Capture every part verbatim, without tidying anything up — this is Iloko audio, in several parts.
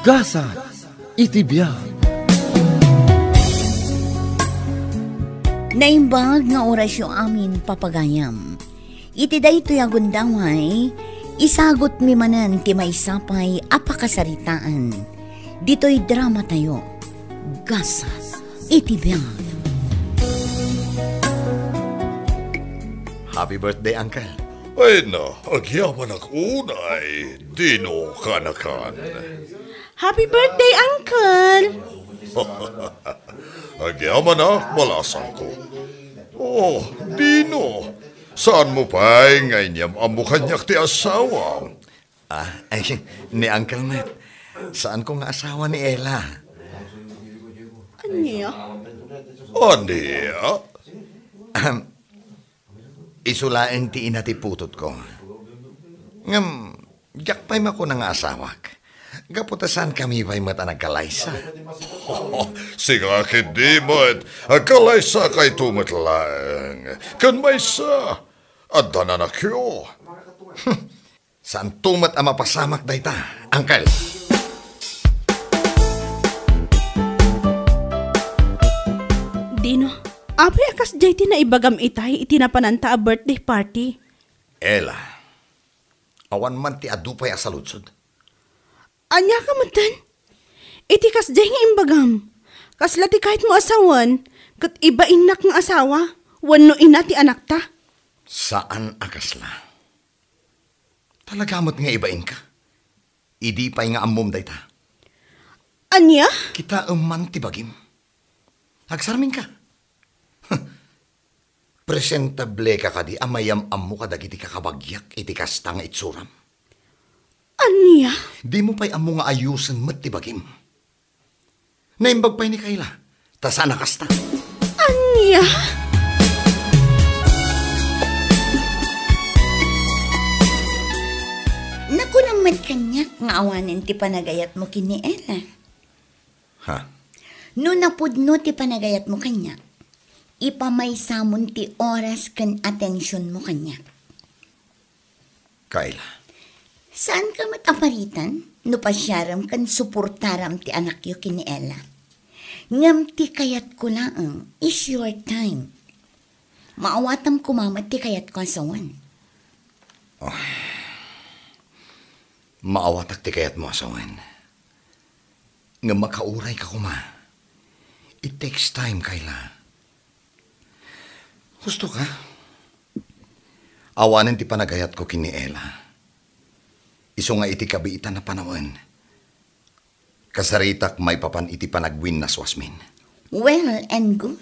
Gasat iti biag. Naimbag nga orasyo amin, papagayam. Iti daytoy a gundaway, isagutmi manen ti maysa pay a pakasaritaan. Ditoy dramatayo, Gasat iti biag. Happy birthday, Uncle. Ay na, agyamanak unay, Dino kanakan. Happy birthday, Uncle! Agyamanak, balasangko. Oh, Dino, saanmo pay nga inyam-ammo kaniak ti asawam? Ah, ay, ni Uncle met. Saanko nga asawa ni Ella. Ania? Ania? Ahem, isu laeng ti ina ti putotko. Ngem, diak pay makuna nga asawak. Gapu ta saankami pay met a nagkalaysa. Sika ketdi met, agkalaysakayto met laeng. Ken maysa, addan anakyo. Saanto met a mapasamak dayta, Uncle. Dino, apay a kasdiay ti naibagam itay iti napananta a birthday party? Ella, awan man ti adu pay a saludsod. Ania ka metten? Iti kasdiay nga imbagam, kasla ti kayatmo a sawen ket ibainnak nga asawa wenno ina ti anakta? Saan a kasla. Talaga met nga ibainka? Idi pay nga ammom dayta. Ania? Kitaem man ti bagim. Agsarminka. Presentable ka kadi a mayam-ammo kadagiti kakabagiak iti kasta nga itsuram? Ania? Dimo pay ammo nga ayusen met ti bagim. Naimbag pay ni Kayla, ta saan a kasta. Ania? Nakunam met kaniak nga awanen ti panagayatmo ken ni Ella. Ha? No napudno ti panagayatmo kaniak, ipamaysamon ti oras ken atensionmo kaniak. Kayla. Saanka met a paritan no pasiarem ken suportaram ti anakyo ken ni Ella. Ngem ti kayatko laeng is your time. Maawatam koma met ti kayatko a sawen. Oh. Maawatak ti kayatmo a sawen. Ngem makaurayka koma. It takes time, Kayla. Husto ka? Awanen ti panagayatko ken ni Ella. Isu nga iti kabiitan a panawen, kasaritak maipapan iti panagwinnaswasmin. Well and good.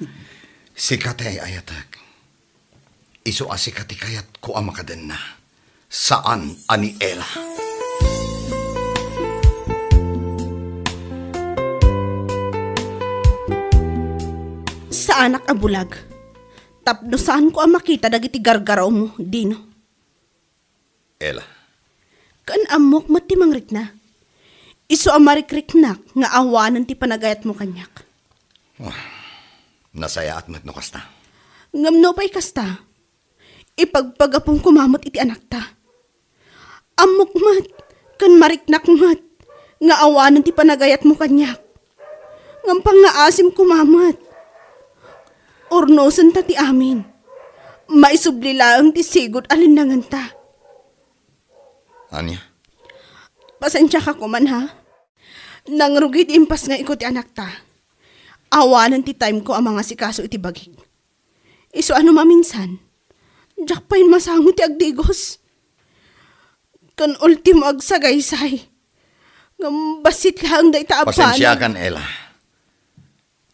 Sika ti ay-ayatek. Isu a sika ti kayatko a makadenna, saan a ni Ella. Saanak a bulag. Tapno saanko a makita dagiti gargarawmo, Dino. Ella. Ken ammok met ti mangrikna. Isu a marikriknak nga awanen ti panagayatmo kaniak. Ah, nasayaat met no kasta. Ngem no pay kasta, ipagpagapom koma met iti anakta. Ammok met, ken mariknak met, nga awanen ti panagayatmo kaniak. Ngem pangngaasim koma met. Urnosenta ti amin. Maisubli laeng ti sigud a linnangenta. Ania? Pasensiaka koman, ha? Nangrugi ti impasngayko ti anakta. Awanen ti timeko a mangasikaso iti bagik. Isu a no maminsan, diak pay masango ti agdigos. Ken ultimo agsagaysay. Ngem bassit laeng dayta a banag. Pasensiakan, Ella.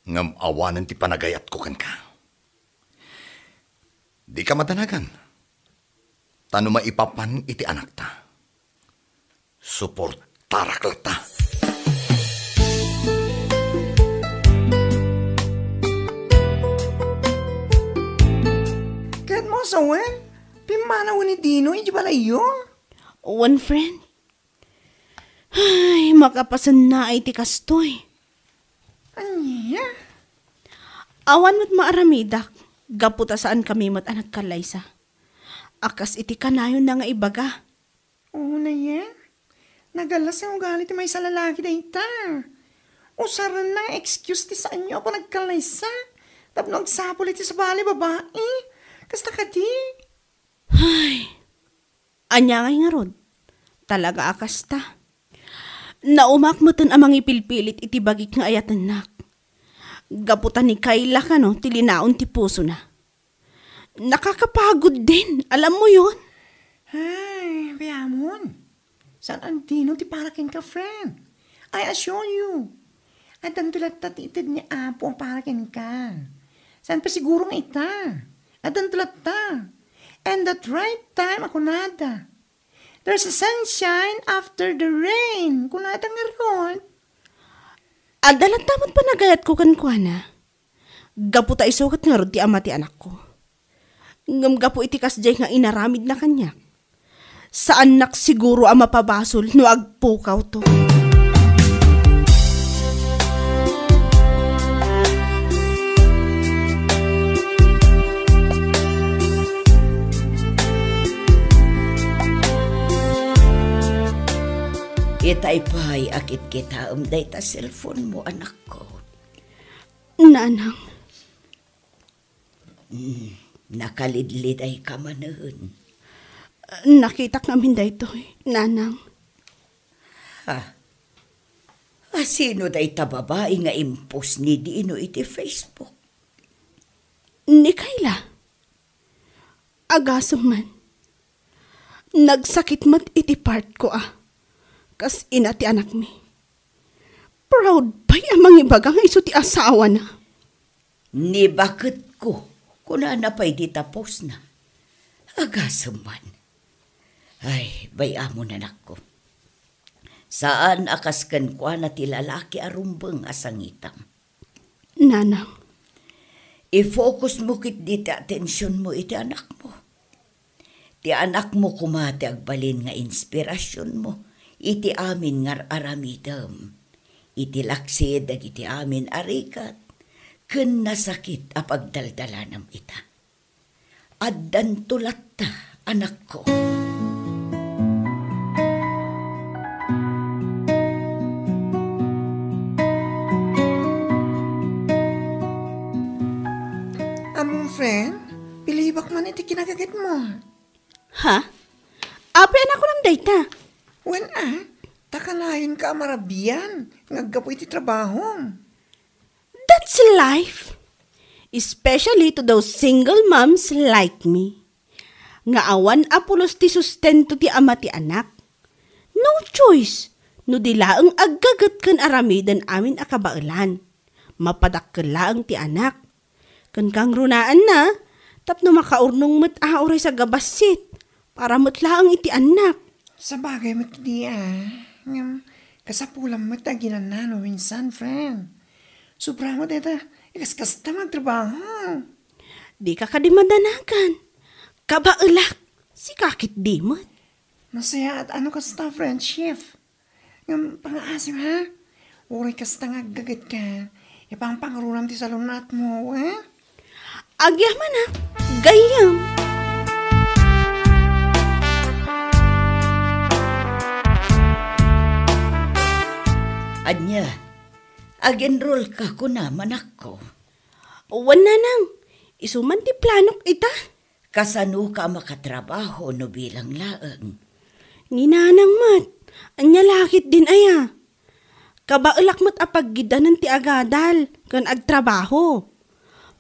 Ngem awanen ti panagayatko kenka. Dika madanagan. Ta no maipapan iti anakta, suportarak latta. Ket mo, sawen, pimmanawen ni Dino iti balayyo? Wen, friend. Ay, makapasennaay ti kastoy. Ania? Awan met maaramidak, gapu ta saankami met a nagkallaysa. A kas iti kanayonna nga ibaga. Unayen? Nagalas nga ugali ti maysa a lalaki dayta. Usarenna nga excuse ti saanyo a panagkallaysa tapno agsapul iti sabali a babai. Kasta kadi? Ay, ania ngay ngarud? Talaga a kasta. Naumak metten a mangipilpilit iti bagik nga ayatennak. Gapu ta ni Kayla kano ti linaon ti pusona. Nakakapagod din, alam mo yun? Ay, bayamon. Saan a dino ti para kenka, friend? I assure you, addanto latta ti ited ni Apo a para kenka. Saan pa siguro nga ita? Addanto latta. And that right time a kunada, "There's a sunshine after the rain," kunada ngarud. Adda latta met panagayatko kenkuana. Gapu ta isu ket ngarud ti ama ti anakko. Ngem gapu iti kasdiay nga inaramidna kaniak, saannak siguro a mapabasol no agpukawto. Itay pay a kitkitaem dayta cellphone mo, anakko. Nanang. Mm, nakalidlidayka manen. Nakitak ngamin daytoy, Nanang. Ha? A, sino dayta babai nga impost ni Dino iti Facebook? Ni Kayla. Agasem man. Nagsakit met iti partko a kas ina ti anakmi. Proud pay a mangibaga nga isu ti asawana. Ni baketko, kunana pay dita postna. Agasem man. Ay, bay-amon, anakko. Saan a kas kenkuana ti lalaki a rumbeng a sangitam. Nanang. I-focus mo ketdi ti atensionmo iti anakmo. Ti anakmo koma ti agbalin nga inspirasionmo iti amin nga ar-aramidem, iti laksid dagiti amin a rigat ken nasakit a pagdaldalanam ita. Addanto latta, anakko. Ammom, friend, pilibak man iti kinagagitmo. Ha? Apay a kunam dayta? Wen a, ta kanayon ka a marabian nga aggapu iti trabahom. That's life. Especially to those single moms like me. Nga awan a pulos ti sustento ti ama ti anak. No choice, no di laeng aggaget ken aramiden amin a kabaelan. Mapadakkel laeng ti anak. Ken kangrunaanna, tapno makaurnong met a uray sagabassit, para met laeng iti annak. Sabagay met di a, ngem kasapulan met a aginana no minsan, friend. Sobra met dayta, ikaskasta nga agtrabaho. Dika kadi madanagan. Kabaelak, sika ketdi met. Nasayaat a no kasta, friendship. Ngem pangaasim, ha? Uray kasta nga aggagetka, ipangpangrunam ti salun-atmo, ha? Agyamanak, gayyem. Ania, ag-enroll ka kunam, anakko? Wen, nanang, isu man ti planok ita. Kasanoka a makatrabaho no bilang laeng? Ni nanang met, ania la ketdin aya? Kabaelak met a paggiddanen ti agadal ken agtrabaho.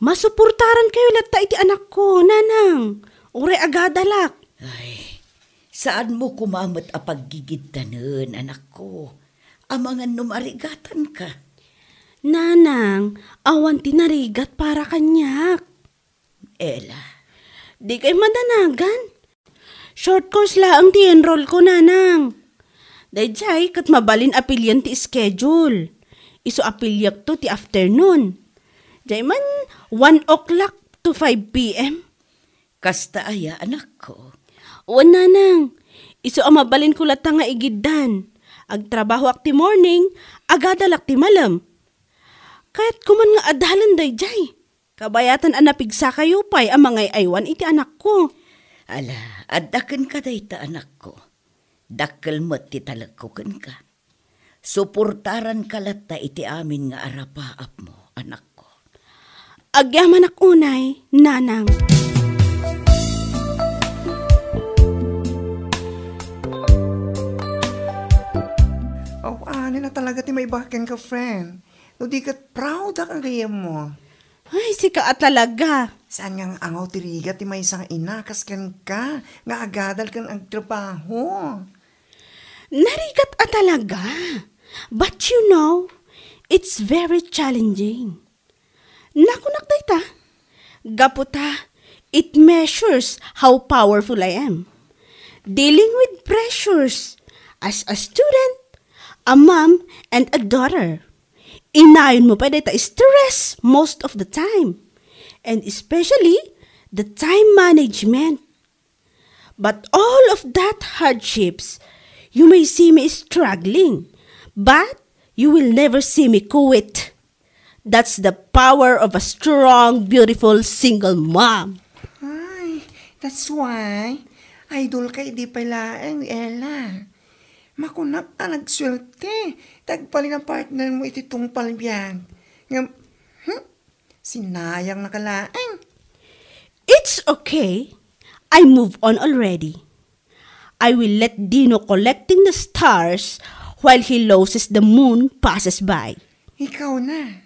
Masuportarankayo latta iti anakko, nanang. Uray agadalak. Ay, saanmo koma met a paggigiddanen, anakko, amangan no marigatanka. Nanang, awan ti narigat para kaniak. Ella. Dikay madanagan. Short course laeng ti enroll ko, nanang. Daydiay ket mabalin a pilien ti schedule. Isu a piliekto ti afternoon. Diay man one o'clock to five P M. Kasta aya, anakko? Wen, nanang. Isu a mabalinko latta nga igiddan. Agtrabahoak ti morning, agadalak ti malem. Kayatko man nga adalen daydiay. Kabayatan a napigsakayo pay a mangay-aywan iti anakko. Ala, adda kenka dayta, anakko. Dakkel met ti talekko kenka. Suportaranka latta iti amin nga arapaapmo, anakko. Agyamanak unay, nanang. Aw, ani na talaga ti maibagak kenka, friend. No di ket proud-ak a gayyemmo. Ay, sika a talaga. Saan nga angaw ti rigat ti maysa nga ina kas kenka nga agadal ken agtrabaho? Narigat a talaga. But you know, it's very challenging. Nakunak dayta. Gapu ta, it measures how powerful I am. Dealing with pressures as a student, a mom, and a daughter. Inayon mo pa dayta stress most of the time. And especially, the time management. But all of that hardships, you may see me struggling, but you will never see me quit. That's the power of a strong, beautiful single mom. Ay, that's why idol ka idi pay laeng, Ella. Makunak a nagsuerte ti agbalin a partner mo iti tungpal biag. Ngem, hmm? Sinayang na ka laeng. It's okay. I move on already. I will let Dino collecting the stars while he loses the moon passes by. Ikaw na.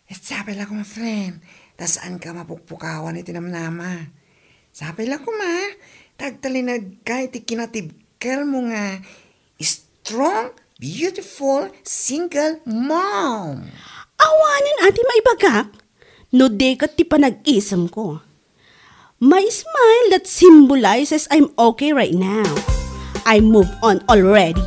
Sapay la koma, friend, ta saan ka mapukpukawan iti namnama. Sapay la koma, ta agtalinaed ka iti kinatibker mo nga strong, beautiful, single mom. Awanen a ti maibagak, no di ket ti panag-isemko. My smile that symbolizes I'm okay right now. I move on already.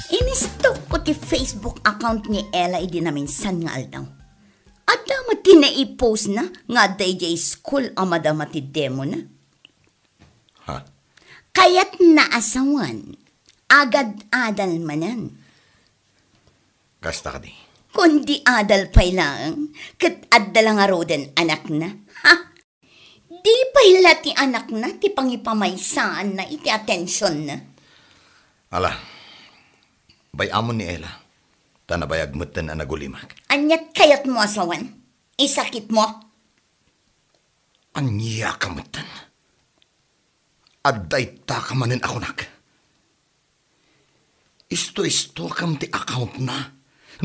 Inistalkko ti Facebook account ni Ella idi naminsan nga aldaw. Adda met ti naipost na nga adda idiay school a madama ti demona. Ha? Kayatna a sawen, agad-adal manen. Kasta kadi? Kundi adal pay laeng, ket adda la ngaruden anakna. Ha? Di pay la ti anakna ti pangipamaysaan na iti atensionna. Ala, bay-amon ni Ella, ta nabayag metten a nagulimak. Aniat kayatmo a sawen? Isakitmo? Ania ka metten? Adda itaka manen a kunak. Isto-istokem ti accountna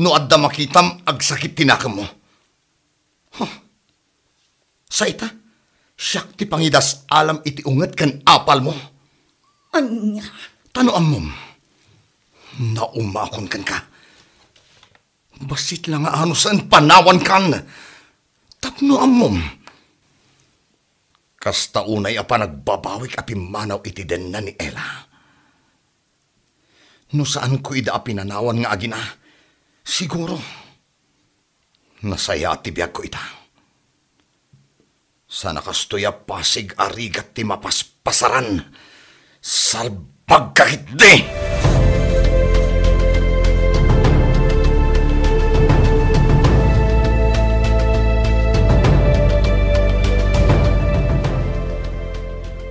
no adda makitam agsakit ti nakemmo. Huh. Sa ita, siak ti pangidas-alam iti unget ken apalmo. Ania? Ta no ammom, naumaakon kenka. Bassit la nga anusen panawankan. Tapno ammom, kasta unay a panagbabawik a pimmanaw iti denna ni Ella. No saanko ida a pinanawan nga agina, siguro, nasayaat ti biagko ita. Saan a kastoy a pasig a rigat ti mapaspasaran, salbagka ketdi!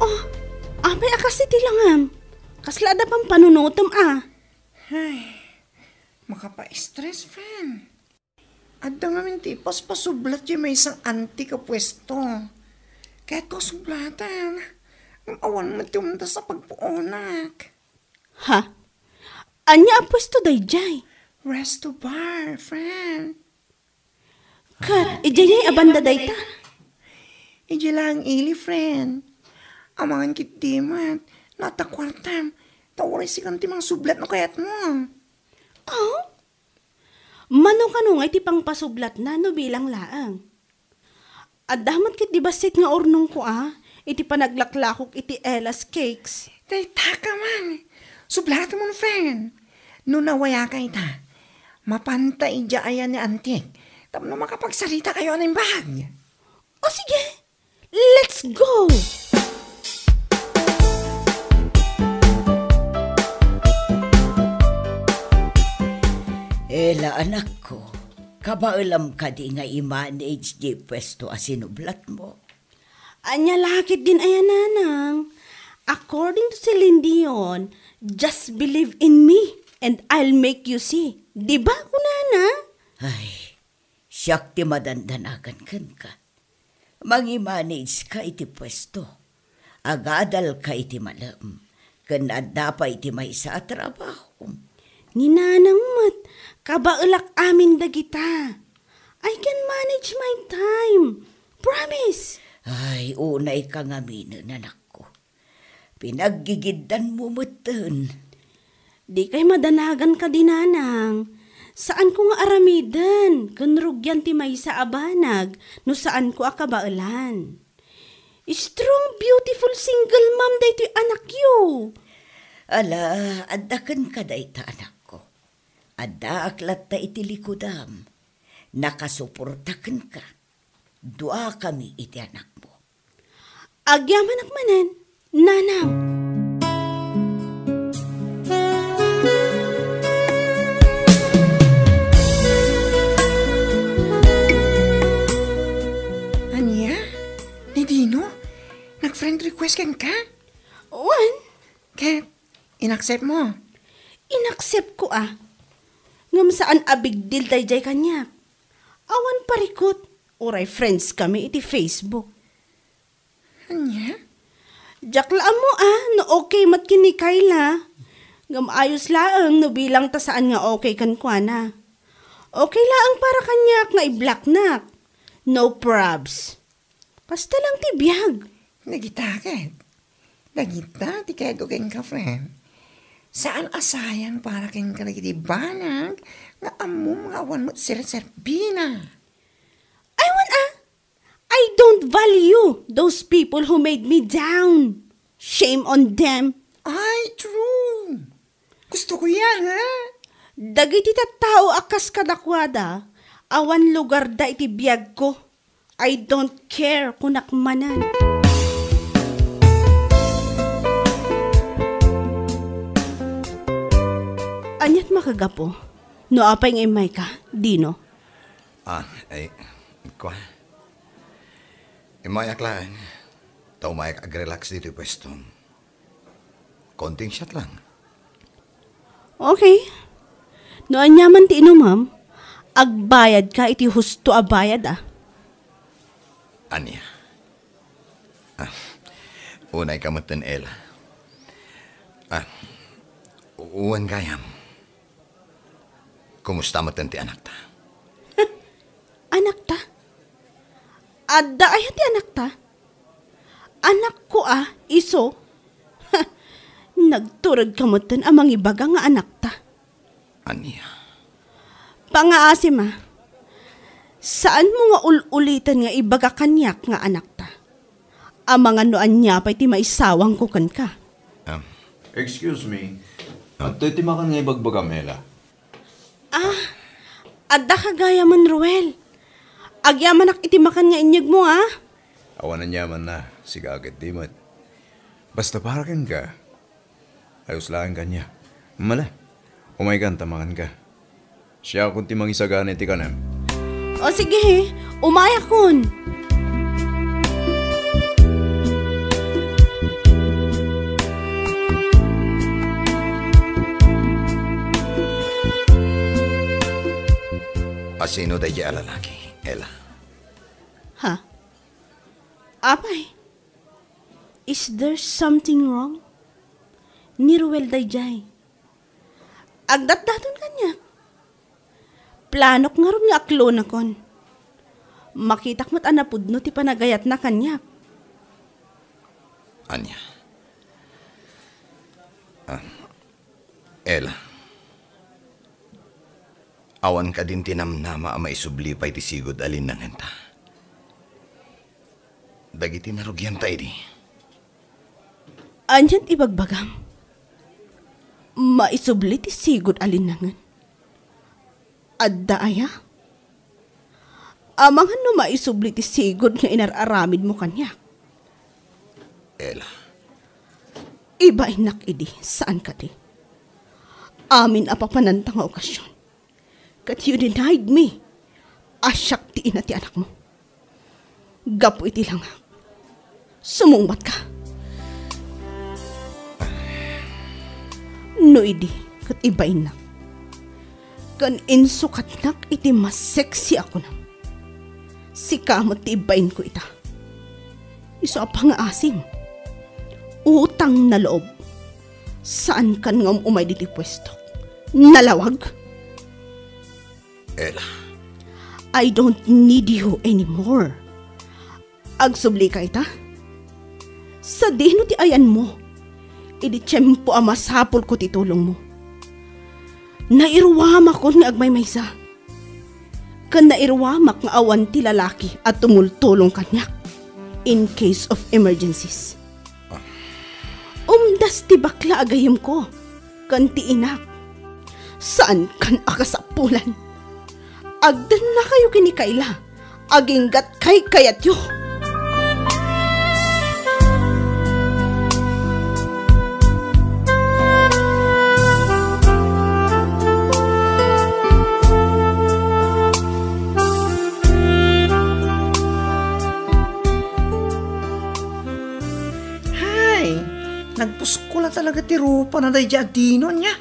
Oh, apay a kas iti langam? Kasla adda pampanunotem a? Ay, makapa-stress, friend. Adda ngamin ti ipaspasublat diay maysa nga antik a puesto. Kayatko a sublatan. Ngem awan met ti umdas a pagpuonak. Ha? Ania a puesto daydiay? Resto bar, friend. Ket idiay a banda dayta? Idiay laeng ili, friend. Amangan ketdi met no adda kuartam, ta uray sikan ti mangsublat no kayatmo. Oh? Mano kano nga iti pangpasublatna no bilang laeng? Adda met ketdi bassit nga urnongko a iti panaglaklakok iti Ella's Cakes. Dayta ka man. Sublatemon, friend. No nawayaka ita, mapanta idiay ayan ni antik tapno makapagsaritakayo a naimbag. O sige, let's go! Ela, anakko, kabaelam kadi nga i-manage diay puesto a sinublatmo? Ania la ketdin aya, nanang? According to Celine Dion, "Just believe in me and I'll make you see." Di ba, kunana? Ay, siak ti madandanagan kenka. Mangi-manageka iti puesto. Agadalka iti malem, ken adda pay iti maysa a trabaho. Ni nanang met, kabaelak amin dagita. I can manage my time. Promise. Ay, unayka ngaminen, anakko. Pinaggigiddanmo metten. Dikay madanagan kadi, nanang. Saanko nga aramiden ken rugian ti maysa a banag no saanko a kabaelan. Strong, beautiful single mom daytoy anakyo. Ala, adda kenka dayta, anakko. Addaak latta iti likudam. Nakasuporta kenka. Duakami iti anakmo. Agyamanak manen, nanang. Ania? Ni Dino? Nag-friend request kenka? Wen. Ket, inaccept mo? Inaccept ko, a. Ngem saan a big deal daydiay kaniak. Awan parikut, uray friends kami iti Facebook. Ania? Diak la ammo, a, no okay met ken ni Kayla. Ngem ayos laeng no bilang ta saan nga okay kenkuana. Okay laeng para kaniak nga i-blocknak. No probs. Kasta lang ti biag. Dagita ket. Dagita ti kayatko kenka, friend. Saan a sayang para kenka dagiti banag nga ammom nga awan met serserbina. Ay, wen a, I don't value those people who made me down. Shame on them. Ay, true. Gusto ko yan, ha? Dagiti tattao a kas kadakuada, awan lugarda iti biagko. I don't care, kunak manen. Aniat makagapu? No apay nga immayka, Dino? Ah, ay, kua. Immayak laeng. Ta umayak agrelax ditoy puestom. Konting shot lang. Okay. No aniaman ti inumam, agbayadka iti husto a bayad, a. Ania? Ah, unayka metten, Ella. Ah, wen gayam. Kumusta metten ti anakta? Anakta? Adda aya ti anakta? Anakko a, isu? Nagturedka metten a mangibaga nga anakta. Ania? Pangaasim a. Saanmo nga ul-uliten nga ibaga kaniak nga anakta. Amangan no ania pay ti maisawangko kenka. Ah. Excuse me. Ah. Adtoy ti makan nga ibagbagam, Ella? Ah, adda ka gayam, Ruel. Agyamanak iti makan nga inyegmo, a? Awan aniamanna, sika ket di met. Basta para kenka, ayos laeng kaniak. Mala, umaykan ta manganka. Siakon ti mangisagana iti kanem. O sige, umayakon. A sino daydiay a lalaki, Ella? Ha? Apay, is there something wrong? Ni Ruel daydiay. Agdatdaton kaniak. Planok ngarud nga aklonakon. Makitak met a napudno ti panagayatna kaniak. Ania? Ah, Ella, awan kadin ti namnama a maisubli pay ti sigud a linnangenta? Dagiti narugianta idi. Anian ti ibagbagam? Maisubli ti sigud a linnangen? Adda aya? Amangan no maisubli ti sigud nga inar-aramidmo kaniak. Ella. Ibainnak idi, saan kadi? Amin a papananta nga okasion. Ket you denied me a siak ti ina ti anakmo. Gapu iti langak, sumungbatka. No idi ket ibainnak ken insukatnak iti mas sexy a kunam, sika met ti ibainko ita. Isu a pangaasim, utang na loob. Saankan nga um-umay ditoy puestok. Nalawag? Ella. I don't need you anymore. Agsublika ita? Sadino ti ayanmo? Idi tiempo a masapulko ti tulongmo. Nairuamakon nga agmaymaysa. Ken nairuamak nga awan ti lalaki a tumultulong kaniak in case of emergencies. Umdas ti bakla a gayyemko ken ti inak. Saankan a kasapulan. Agdennakayo ken ni Kayla. Aginggat kaykayatyo. Hay, nagpuskol a talaga ti rupana daydiay a Dino, ania?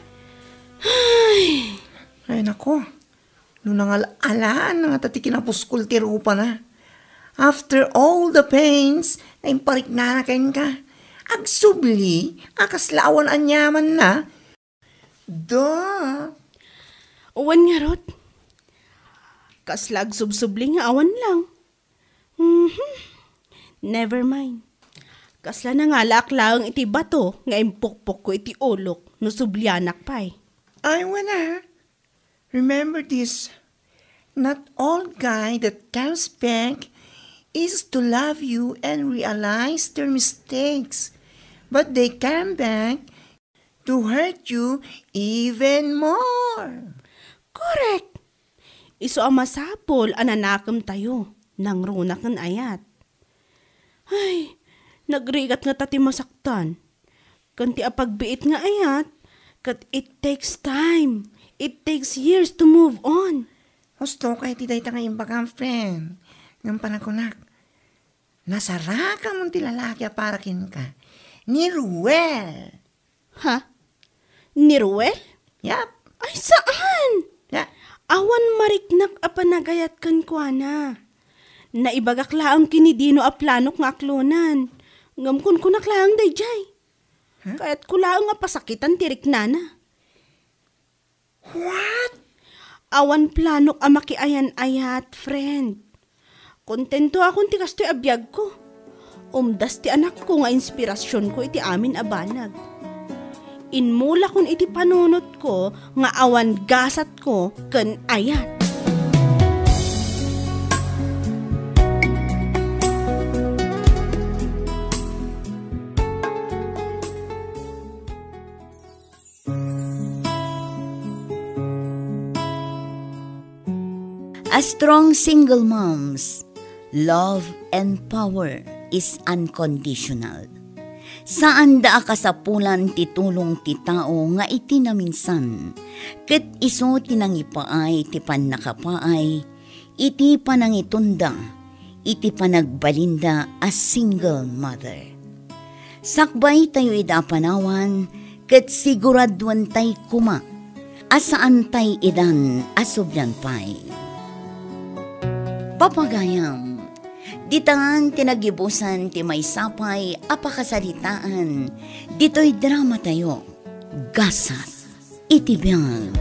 Ay. Ay, nako. No nangal-alaan ngata ti kinapuskol ti rupana. After all the pains nga impariknana kenka, agsubli a kasla awan aniamanna. Da. Wen ngarud, kasla agsubsubli nga awan lang. Mhm. Never mind. Kasla nangalaak laeng iti bato nga impukpokko iti ulok no sublianak pay. Ay, wala. Remember this, not all guy that comes back is to love you and realize their mistakes, but they come back to hurt you even more. Correct! Isu a masapul a nanakemtayo, nangruna ken ayat. Ay, nagrigat ngata ti masaktan. Ken ti apagbiit nga ayat, ket it takes time. It takes years to move on. Husto kay ti dayta nga imbagam, friend. Ngem panakunak, nasarakamon ti lalaki a para kenka. Ni Ruel. Ha? Ni Ruel? Yap. Ay, saan? Ya. Awan mariknak a panagayat kenkuana. Naibagak laeng ken ni Dino a planok nga aklonan. Ngem kunkunak laeng daydiay. Huh? Kayatko laeng a pasakitan ti riknana. What? Awan planok a makiayan-ayat, friend. Kontentoakon ti kastoy a biagko. Umdas ti anakko nga inspirasionko iti amin a banag. Inmulakon iti panunotko nga awan gasatko ken ayat. A strong single moms, love and power is unconditional. Saanda a kasapulan ti tulong ti tao nga iti naminsan, ket isu ti nangipaay ti pannakapaay iti panangitunda iti panagbalinda a single mother. Sakbaytayo ida a panawan ket siguraduentay koma a saantay idan a sublian pay. Papagayam, ditan ti nagibusan ti maysa pay a pakasaritaan ditoy dramatayo, Gasat iti Biag.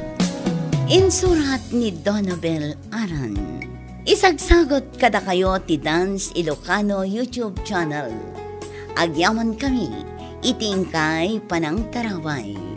Insurat ni Donabel Aran. Isagsagut kadakayo ti Dance Ilocano YouTube channel. Agyamankami iti inkay panangtarabay.